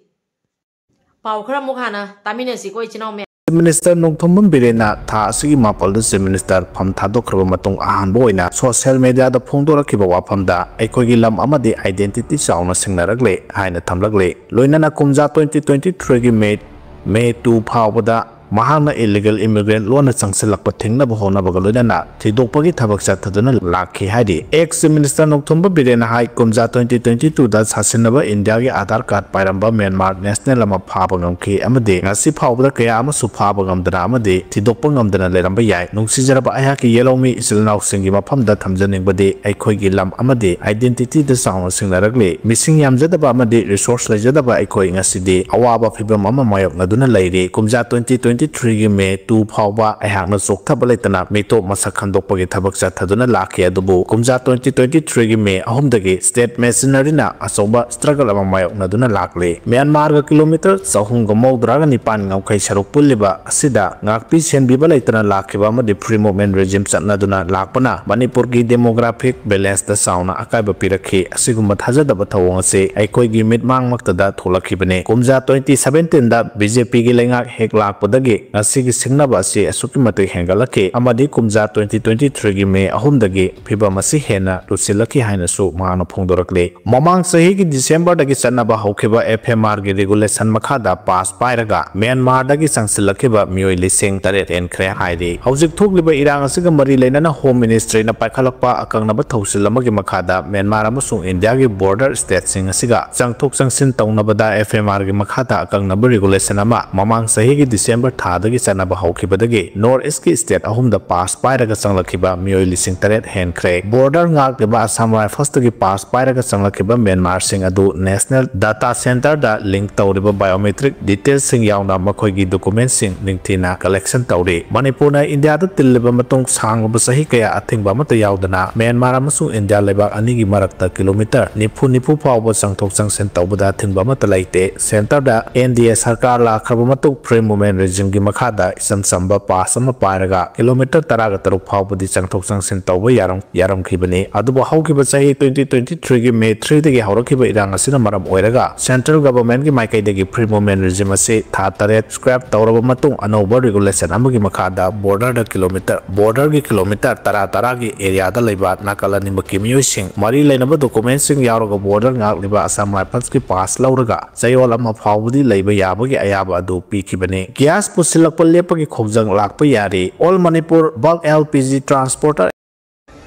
ꯄꯥꯎ ꯈꯔ ꯑꯃꯨꯛ ꯍꯥꯟꯅ ꯇꯥꯃꯤꯟꯅꯁꯤꯀꯣ ꯏꯆꯤꯟ ꯏꯅꯥꯎ ꯃꯌꯥꯝ꯫ Minister ꯅꯣꯡꯊꯣꯝꯕꯝ ꯕꯤꯔꯦꯟꯅ ꯊꯥ ꯑꯁꯤꯒꯤ ꯃꯥꯄꯜꯗ Chief Minister ꯐꯝ ꯊꯥꯗꯣꯛꯈ꯭ꯔꯕ ꯃꯇꯨꯡ ꯑꯍꯥꯟꯕ ꯑꯣꯏꯅ social mediaꯗ ꯐꯣꯡꯗꯣꯔꯛꯈꯤꯕ ꯋꯥꯐꯝꯗ ꯑꯩꯈꯣꯏꯒꯤ ꯂꯝ ꯑꯃꯗꯤ identity ꯆꯥꯎꯅ ꯁꯤꯡꯅꯔꯛꯂꯦ ꯍꯥꯏꯅ ꯊꯝꯂꯛꯂꯦ꯫ ꯂꯣꯏꯅꯅ ꯀꯨꯝꯖꯥ twenty twenty threeꯒꯤ May, May two ꯐꯥꯎꯕꯗ ꯃꯍꯥꯛꯅ illegal immigrant ꯂꯣꯟꯅ ꯆꯪꯁꯤꯜꯂꯛꯄ ꯊꯤꯡꯅꯕ ꯍꯣꯠꯅꯕꯒ ꯂꯣꯏꯅꯅ ꯊꯤꯗꯣꯛꯄꯒꯤ ꯊꯕꯛ ꯆꯠꯊꯗꯨꯅ ꯂꯥꯛꯈꯤ ꯍꯥꯏꯔꯤ꯫ Ex Chief Minister ꯅꯣꯡꯊꯣꯝꯕꯝ ꯕꯤꯔꯦꯟꯅ ꯍꯥꯏ, ꯀꯨꯝꯖꯥ twenty twenty twoꯗ ꯁꯥꯁꯤꯟꯅꯕ ꯏꯟꯗꯤꯌꯥꯒꯤ ꯑꯥꯙꯥꯔ ꯀꯥꯔꯗ ꯄꯥꯏꯔꯝꯕ ꯃ꯭ꯌꯥꯟꯃꯥꯔ national ꯑꯃ ꯐꯥꯕ ꯉꯝꯈꯤ ꯑꯃꯗꯤ ꯉꯁꯤ ꯐꯥꯎꯕꯗ ꯀꯌꯥ ꯑꯃꯁꯨ ꯐꯥꯕ ꯉꯝꯗꯅ ꯑꯃꯗꯤ ꯊꯤꯗꯣꯛꯄ ꯉꯝꯗꯅ ꯂꯩꯔꯝꯕ ꯌꯥꯏ꯫ ꯅꯨꯡꯁꯤꯖꯔꯕ ꯑꯩꯍꯥꯛꯀꯤ ꯌꯦꯜꯍꯧꯃꯤ ꯏꯆꯤꯜ ꯏꯅꯥꯎꯁꯤꯡꯒꯤ ꯃꯐꯝꯗ ꯊꯝꯖꯅꯤꯡꯕꯗꯤ ꯑꯩꯈꯣꯏꯒꯤ ꯂꯝ ꯑꯃꯗꯤ identityꯗ ꯆꯥꯎꯅ ꯁꯤꯡꯅꯔꯛꯂꯤ꯫ ꯃꯤꯁꯤꯡ ꯌꯥꯝꯖꯗꯕ ꯑꯃꯗꯤ resource ꯂꯩꯖꯗꯕ ꯑꯩꯈꯣꯏ ꯉꯁꯤꯗꯤ ꯑꯋꯥꯕ ꯐꯤꯚꯝ ꯑꯃ ꯃꯥꯌꯣꯛꯅꯗꯨꯅ ꯂꯩꯔꯤ꯫ ꯀꯨꯝꯖꯥ twenty twenty ꯇ꯭ꯋꯦꯟꯇꯤ ꯊ꯭ꯔꯤꯒꯤ ꯃꯦ ꯇꯨ ꯐꯥꯎꯕ ꯑꯩꯍꯥꯛꯅ ꯆꯣꯛꯊꯕ ꯂꯩꯇꯅ ꯃꯤꯇꯣꯞ ꯃꯁꯛ ꯈꯪꯗꯣꯛꯄꯒꯤ ꯊꯕꯛ ꯆꯠꯊꯗꯨꯅ ꯂꯥꯛꯈꯤ꯫ ꯑꯗꯨꯕꯨ ꯀꯨꯝꯖꯥ ꯇ꯭ꯋꯦꯟꯇꯤ ꯇ꯭ꯋꯦꯟꯇꯤ ꯊ꯭ꯔꯤꯒꯤ ꯃꯦ ꯑꯍꯨꯝꯗꯒꯤ state machineryꯅ ꯑꯆꯧꯕ struggle ꯑꯃ ꯃꯥꯌꯣꯛꯅꯗꯨꯅ ꯂꯥꯛꯂꯤ꯫ ꯃ꯭ꯌꯥꯟꯃꯥꯔꯒ ꯀꯤꯂꯣꯃꯤꯇꯔ ꯆꯍꯨꯝꯒ ꯃꯧꯗ꯭ꯔꯥꯒ ꯅꯤꯄꯥꯟ ꯉꯝꯈꯩ ꯁꯔꯨꯛ ꯄꯨꯜꯂꯤꯕ ꯑꯁꯤꯗ ꯉꯥꯛꯄꯤ ꯁꯦꯟꯕꯤꯕ ꯂꯩꯇꯅ ꯂꯥꯛꯈꯤꯕ ꯑꯃꯗꯤ free movement regime ꯆꯠꯅꯗꯨꯅ ꯂꯥꯛꯄꯅ ꯃꯅꯤꯄꯨꯔꯒꯤ demographic balanceꯇ ꯆꯥꯎꯅ ꯑꯀꯥꯏꯕ ꯄꯤꯔꯛꯈꯤ꯫ ꯑꯁꯤꯒꯨꯝꯕ ꯊꯥꯖꯗꯕ ꯊꯧꯑꯣꯡ ꯑꯁꯤ ꯑꯩꯈꯣꯏꯒꯤ ꯃꯤꯠꯃꯥꯡꯃꯛꯇꯗ ꯊꯣꯛꯂꯛꯈꯤꯕꯅꯤ꯫ ꯀꯨꯝꯖꯥ twenty seventeenꯗ BJPꯒꯤ ꯂꯩꯉꯥꯛ ꯍꯦꯛ ꯂꯥꯛꯄꯗꯒꯤ ꯉꯁꯤꯒꯤ ꯁꯤꯡꯅꯕ ꯑꯁꯤ ꯑꯁꯨꯛꯀꯤ ꯃꯇꯤꯛ ꯍꯦꯟꯒꯠꯂꯛꯈꯤ ꯑꯃꯗꯤ ꯀꯨꯝꯖꯥ twenty twenty threeꯒꯤ ꯃꯦ ꯑꯍꯨꯝꯗꯒꯤ ꯐꯤꯕꯝ ꯑꯁꯤ ꯍꯦꯟꯅ ꯂꯨꯁꯤꯜꯂꯛꯈꯤ ꯍꯥꯏꯅꯁꯨ ꯃꯍꯥꯛꯅ ꯐꯣꯡꯗꯣꯔꯛꯂꯤ꯫ ꯃꯃꯥꯡ ꯆꯍꯤꯒꯤ Decemberꯗꯒꯤ ꯆꯠꯅꯕ ꯍꯧꯈꯤꯕ FMRꯒꯤ regulation ꯃꯈꯥꯗ pass ꯄꯥꯏꯔꯒ ꯃ꯭ꯌꯥꯟꯃꯥꯔꯗꯒꯤ ꯆꯪꯁꯤꯜꯂꯛꯈꯤꯕ ꯃꯤꯑꯣꯏ ꯂꯤꯁꯤꯡ ꯇꯔꯦꯠ ꯍꯦꯟꯈ꯭ꯔꯦ ꯍꯥꯏꯔꯤ꯫ ꯍꯧꯖꯤꯛ ꯊꯣꯛꯂꯤꯕ ꯏꯔꯥꯡ ꯑꯁꯤꯒ ꯃꯔꯤ ꯂꯩꯅꯅ Home Ministryꯅ ꯄꯥꯏꯈꯠꯂꯛꯄ ꯑꯀꯛꯅꯕ ꯊꯧꯁꯤꯜ ꯑꯃꯒꯤ ꯃꯈꯥꯗ ꯃ꯭ꯌꯥꯟꯃꯥꯔ ꯑꯃꯁꯨꯡ ꯏꯟꯗꯤꯌꯥꯒꯤ border stateꯁꯤꯡ ꯑꯁꯤꯒ ꯆꯪꯊꯣꯛ ꯆꯪꯁꯤꯟ ꯇꯧꯅꯕꯗ FMRꯒꯤ ꯃꯈꯥꯗ ꯑꯀꯛꯅꯕ regulation ꯑꯃ ꯃꯃꯥꯡ ꯆꯍꯤꯒꯤ December ꯊꯥꯗꯒꯤ ꯆꯠꯅꯕ ꯍꯧꯈꯤꯕꯗꯒꯤ North Eastꯀꯤ state ꯑꯍꯨꯝꯗ pass ꯄꯥꯏꯔꯒ ꯆꯪꯂꯛꯈꯤꯕ ꯃꯤꯑꯣꯏ ꯂꯤꯁꯤꯡ ꯇꯔꯦꯠ ꯍꯦꯟꯈ꯭ꯔꯦ꯫ Border ꯉꯥꯛꯂꯤꯕ Assam Riflesꯇꯒꯤ pass ꯄꯥꯏꯔꯒ ꯆꯪꯂꯛꯈꯤꯕ ꯃ꯭ꯌꯥꯟꯃꯥꯔꯁꯤꯡ ꯑꯗꯨ National Data Centreꯗ link ꯇꯧꯔꯤꯕ biometric detailsꯁꯤꯡ ꯌꯥꯎꯅ ꯃꯈꯣꯏꯒꯤ documentꯁꯤꯡ ꯅꯤꯡꯊꯤꯅ collection ꯇꯧꯔꯤ꯫ ꯃꯅꯤꯄꯨꯔꯅ ꯏꯟꯗꯤꯌꯥꯗ ꯇꯤꯜꯂꯤꯕ ꯃꯇꯨꯡ ꯁꯥꯡꯂꯕ ꯆꯍꯤ ꯀꯌꯥ ꯑꯊꯤꯡꯕ ꯑꯃꯠꯇ ꯌꯥꯎꯗꯅ ꯃ꯭ꯌꯥꯟꯃꯥꯔ ꯑꯃꯁꯨꯡ ꯏꯟꯗꯤꯌꯥ ꯂꯩꯕꯥꯛ ꯑꯅꯤꯒꯤ ꯃꯔꯛꯇ ꯀꯤꯂꯣꯃꯤꯇꯔ ꯅꯤꯐꯨ ꯅꯤꯐꯨ ꯐꯥꯎꯕ ꯆꯪꯊꯣꯛ ꯆꯪꯁꯤꯟ ꯇꯧꯕꯗ ꯑꯊꯤꯡꯕ ꯑꯃꯠꯇ ꯂꯩꯇꯦ꯫ Centreꯗ NDA ꯁꯔꯀꯥꯔ ꯂꯥꯛꯈ꯭ꯔꯕ ꯃꯇꯨꯡ free movement regimeꯒꯤ ꯃꯈꯥꯗ ꯏꯆꯝ ꯆꯝꯕ pass ꯑꯃ ꯄꯥꯏꯔꯒ ꯀꯤꯂꯣꯃꯤꯇꯔ ꯇꯔꯥꯒ ꯇꯔꯨꯛ ꯐꯥꯎꯕꯗꯤ ꯆꯪꯊꯣꯛ ꯆꯪꯁꯤꯟ ꯇꯧꯕ ꯌꯥꯔꯝ-, ꯌꯥꯔꯝꯈꯤꯕꯅꯤ꯫ ꯑꯗꯨꯕꯨ ꯍꯧꯈꯤꯕ ꯆꯍꯤ twenty twenty threeꯒꯤ May threeꯗꯒꯤ ꯍꯧꯔꯛꯈꯤꯕ ꯏꯔꯥꯡ ꯑꯁꯤꯅ ꯃꯔꯝ ꯑꯣꯏꯔꯒ Central Governmentꯀꯤ ꯃꯥꯏꯀꯩꯗꯒꯤ free movement regime ꯑꯁꯤ ꯊꯥ ꯇꯔꯦꯠ scrap ꯇꯧꯔꯕ ꯃꯇꯨꯡ ꯑꯅꯧꯕ regulation ꯑꯃꯒꯤ ꯃꯈꯥꯗ borderꯗ ꯀꯤꯂꯣꯃꯤꯇꯔ, borderꯒꯤ ꯀꯤꯂꯣꯃꯤꯇꯔ ꯇꯔꯥ ꯇꯔꯥꯒꯤ areaꯗ ꯂꯩꯕ ꯅꯥꯀꯜ ꯑꯅꯤꯃꯛꯀꯤ ꯃꯤꯑꯣꯏꯁꯤꯡ ꯃꯔꯤ ꯂꯩꯅꯕ documentꯁꯤꯡ ꯌꯥꯎꯔꯒ border ꯉꯥꯛꯂꯤꯕ Assam Riflesꯀꯤ pass ꯂꯧꯔꯒ ꯆꯌꯣꯜ ꯑꯃ ꯐꯥꯎꯕꯗꯤ ꯂꯩꯕ ꯌꯥꯕꯒꯤ ꯑꯌꯥꯕ ꯑꯗꯨ ꯄꯤꯈꯤꯕꯅꯤ꯫ Gas ꯄꯨꯁꯤꯜꯂꯛꯄ ꯂꯦꯞꯄꯒꯤ ꯈꯣꯡꯖꯪ ꯂꯥꯛꯄ ꯌꯥꯔꯤ꯫ All Manipur Bulk LPG Transporter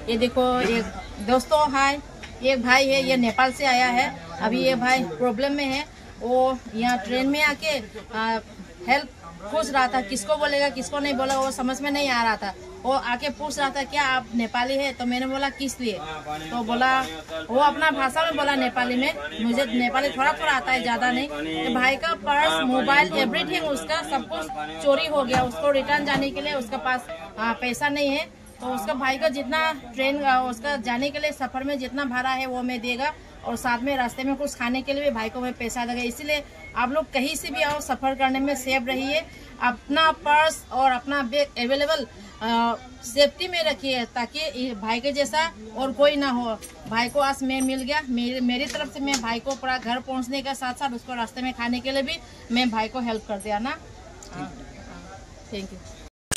ये देखो, एक दोस्तों, हाय। एक भाई है, ये नेपाल से आया है। अभी ये भाई प्रॉब्लम में है। वो यहाँ ट्रेन में आके, आ, हेल्प पूछ रहा था, किसको बोलेगा, किसको नहीं बोलेगा, वो समझ में नहीं आ रहा था। वो आके पूछ रहा था, क्या आप नेपाली है? तो मैंने बोला, किस लिए? तो बोला, वो अपना भाषा में बोला, नेपाली में। मुझे नेपाली थोड़ा थोड़ा आता है, ज्यादा नहीं। तो भाई का पर्स, मोबाइल, एवरीथिंग, उसका सब कुछ चोरी हो गया। उसको रिटर्न जाने के लिए उसके पास, आ, पैसा नहीं है। तो उसका, भाई का जितना ट्रेन, आ, उसका जाने के लिए सफर में जितना भाड़ा है, वो मैं देगा, और साथ में रास्ते में कुछ खाने के लिए भी भाई को मैं पैसा देगा। इसीलिए आप लोग कहीं से भी आओ, सफर करने में सेफ रहिए। अपना पर्स और अपना बैग अवेलेबल, सेफ्टी में रखिए, ताकि ये भाई के जैसा और कोई ना हो। भाई को आज मैं मिल गया। मेरे, मेरी तरफ से मैं भाई को पूरा घर पहुंचने का साथ साथ उसको रास्ते में खाने के लिए भी मैं भाई को हेल्प कर दिया ना। Thank you.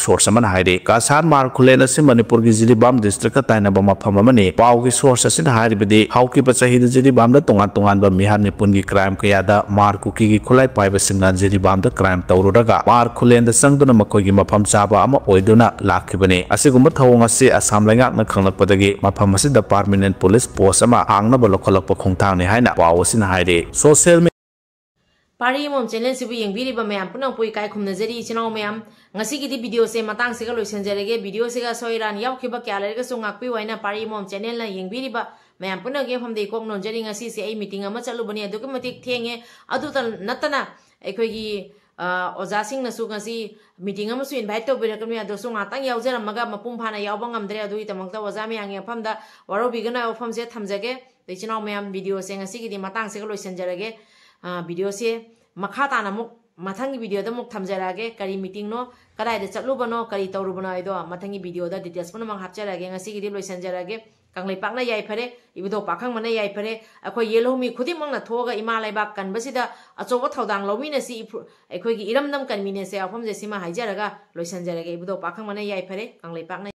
Source ꯑꯃꯅ ꯍꯥꯏꯔꯤ, ꯀꯥꯁꯥꯟ ꯃꯥꯔ ꯈꯨꯂꯦꯟ ꯑꯁꯤ ꯃꯅꯤꯄꯨꯔꯒꯤ ꯖꯤꯔꯤꯕꯥꯝ ꯗꯤꯁꯇ꯭ꯔꯤꯛꯀ ꯇꯥꯏꯅꯕ ꯃꯐꯝ ꯑꯃꯅꯤ꯫ ꯄꯥꯎꯒꯤ source ꯑꯁꯤꯅ ꯍꯥꯏꯔꯤꯕꯗꯤ, ꯍꯧꯈꯤꯕ ꯆꯍꯤꯗ ꯖꯤꯔꯤꯕꯥꯝꯗ ꯇꯣꯉꯥꯟ ꯇꯣꯉꯥꯟꯕ ꯃꯤꯍꯥꯠ ꯃꯤꯄꯨꯟꯒꯤ crime ꯀꯌꯥꯗ ꯃꯥꯔ ꯀꯨꯀꯤꯒꯤ ꯈꯨꯠꯂꯥꯏ ꯄꯥꯏꯕꯁꯤꯡꯅ ꯖꯤꯔꯤꯕꯥꯝꯗ crime ꯇꯧꯔꯨꯔꯒ ꯃꯥꯔ ꯈꯨꯂꯦꯟꯗ ꯆꯪꯗꯨꯅ ꯃꯈꯣꯏꯒꯤ ꯃꯐꯝ ꯆꯥꯕ ꯑꯃ ꯑꯣꯏꯗꯨꯅ ꯂꯥꯛꯈꯤꯕꯅꯤ꯫ ꯑꯁꯤꯒꯨꯝꯕ ꯊꯧꯑꯣꯡ ꯑꯁꯤ ꯑꯁꯥꯝ ꯂꯩꯉꯥꯛꯅ ꯈꯪꯂꯛꯄꯗꯒꯤ ꯃꯐꯝ ꯑꯁꯤꯗ permanent police post ꯑꯃ ꯍꯥꯡꯅꯕ ꯂꯧꯈꯠꯂꯛꯄ ꯈꯣꯡꯊꯥꯡꯅꯤ ꯍꯥꯏꯅ ꯄꯥꯎ ꯑꯁꯤꯅ ꯍꯥꯏꯔꯤ꯫ Social media ꯄꯥꯔꯤ ꯑꯃꯃꯝ ꯆꯦꯅꯦꯜꯁꯤꯕꯨ ꯌꯦꯡꯕꯤꯔꯤꯕ ꯃꯌꯥꯝ ꯄꯨꯝꯅꯃꯛꯄꯨ ꯏꯀꯥꯏ ꯈꯨꯝꯅꯖꯔꯤ꯫ ꯏꯆꯤꯟ ꯏꯅꯥꯎ ꯃꯌꯥꯝ, ꯉꯁꯤꯒꯤꯗꯤ ꯚꯤꯗꯤꯑꯣꯁꯦ ꯃꯇꯥꯡꯁꯤꯒ ꯂꯣꯏꯁꯤꯟꯖꯔꯒꯦ꯫ ꯚꯤꯗꯤꯑꯣꯁꯤꯒ ꯑꯁꯣꯏ ꯑꯔꯥꯟ ꯌꯥꯎꯈꯤꯕ ꯀꯌꯥ ꯂꯩꯔꯒꯁꯨ ꯉꯥꯛꯄꯤꯌꯨ ꯍꯥꯏꯅ ꯄꯥꯔꯤ ꯑꯃꯃꯝ ꯆꯦꯅꯦꯜꯅ ꯌꯦꯡꯕꯤꯔꯤꯕ ꯃꯌꯥꯝ ꯄꯨꯝꯅꯃꯛꯀꯤ ꯃꯐꯝꯗ ꯏꯀꯣꯛ ꯅꯣꯟꯖꯔꯤ꯫ ꯉꯁꯤꯁꯦ ꯑꯩ ꯃꯤꯇꯤꯡ ꯑꯃ ꯆꯠꯂꯨꯕꯅꯤ, ꯑꯗꯨꯛꯀꯤ ꯃꯇꯤꯛ ꯊꯦꯡꯉꯦ꯫ ꯑꯗꯨꯇ ꯅꯠꯇꯅ ꯑꯩꯈꯣꯏꯒꯤ, ꯑ, ꯑꯣꯖꯥꯁꯤꯡꯅꯁꯨ ꯉꯁꯤ ꯃꯤꯇꯤꯡ ꯑꯃꯁꯨ ꯏꯟꯚꯥꯏꯠ ꯇꯧꯕꯤꯔꯛꯀꯅꯤ, ꯑꯗꯨꯁꯨ ꯉꯥꯛꯇꯪ ꯌꯥꯎꯖꯔꯝꯃꯒ ꯃꯄꯨꯡ ꯐꯥꯅ ꯌꯥꯎꯕ ꯉꯝꯗ꯭ꯔꯦ꯫ ꯑꯗꯨꯒꯤꯗꯃꯛꯇ ꯑꯣꯖꯥ ꯃꯌꯥꯝꯒꯤ ꯃꯐꯝꯗ ꯋꯥꯔꯧꯕꯤꯒꯅꯨ ꯍꯥꯏꯕ ꯋꯥꯐꯝꯁꯦ ꯊꯝꯖꯒꯦ꯫ ꯑꯗꯩ ꯏꯆꯤꯟ ꯏꯅꯥꯎ ꯃꯌꯥꯝ, ꯚꯤꯗꯤꯑꯣꯁꯦ ꯉꯁꯤꯒꯤꯗꯤ ꯃꯇꯥꯡꯁꯤꯒ ꯂꯣꯏꯁꯤꯟꯖꯔꯒꯦ꯫ ꯑ, ꯚꯤꯗꯤꯑꯣꯁꯦ ꯃꯈꯥ ꯇꯥꯅ ꯑꯃꯨꯛ ꯃꯊꯪꯒꯤ ꯚꯤꯗꯤꯑꯣꯗ ꯑꯃꯨꯛ ꯊꯝꯖꯔꯛꯑꯒꯦ꯫ ꯀꯔꯤ ꯃꯤꯇꯤꯡꯅꯣ, ꯀꯗꯥꯏꯗ ꯆꯠꯂꯨꯕꯅꯣ, ꯀꯔꯤ ꯇꯧꯔꯨꯕꯅꯣ ꯍꯥꯏꯗꯣ ꯃꯊꯪꯒꯤ ꯚꯤꯗꯤꯑꯣꯗ details ꯄꯨꯝꯅꯃꯛ ꯍꯥꯞꯆꯔꯛꯑꯒꯦ꯫ ꯉꯁꯤꯒꯤꯗꯤ ꯂꯣꯏꯁꯤꯟꯖꯔꯒꯦ꯫ ꯀꯪꯂꯩꯄꯥꯛꯅ ꯌꯥꯏꯐꯔꯦ, ꯏꯕꯨꯙꯧ ꯄꯥꯈꯪꯕꯅ ꯌꯥꯏꯐꯔꯦ꯫ ꯑꯩꯈꯣꯏ ꯌꯦꯜꯍꯧꯃꯤ ꯈꯨꯗꯤꯡꯃꯛꯅ ꯊꯣꯛꯑꯒ ꯏꯃꯥ ꯂꯩꯕꯥꯛ ꯀꯟꯕꯁꯤꯗ ꯑꯆꯧꯕ ꯊꯧꯗꯥꯡ ꯂꯧꯃꯤꯟꯅꯁꯤ꯫ ꯏꯐꯨ-, ꯑꯩꯈꯣꯏꯒꯤ ꯏꯔꯝꯗꯝ ꯀꯟꯃꯤꯟꯅꯁꯦ꯫ ꯋꯥꯐꯝꯁꯦ ꯁꯤꯃ ꯍꯥꯏꯖꯔꯒ ꯂꯣꯏꯁꯤꯟꯖꯔꯒꯦ꯫ ꯏꯕꯨꯙꯧ ꯄꯥꯈꯪꯕꯅ ꯌꯥꯏꯐꯔꯦ, ꯀꯪꯂꯩꯄꯥꯛꯅ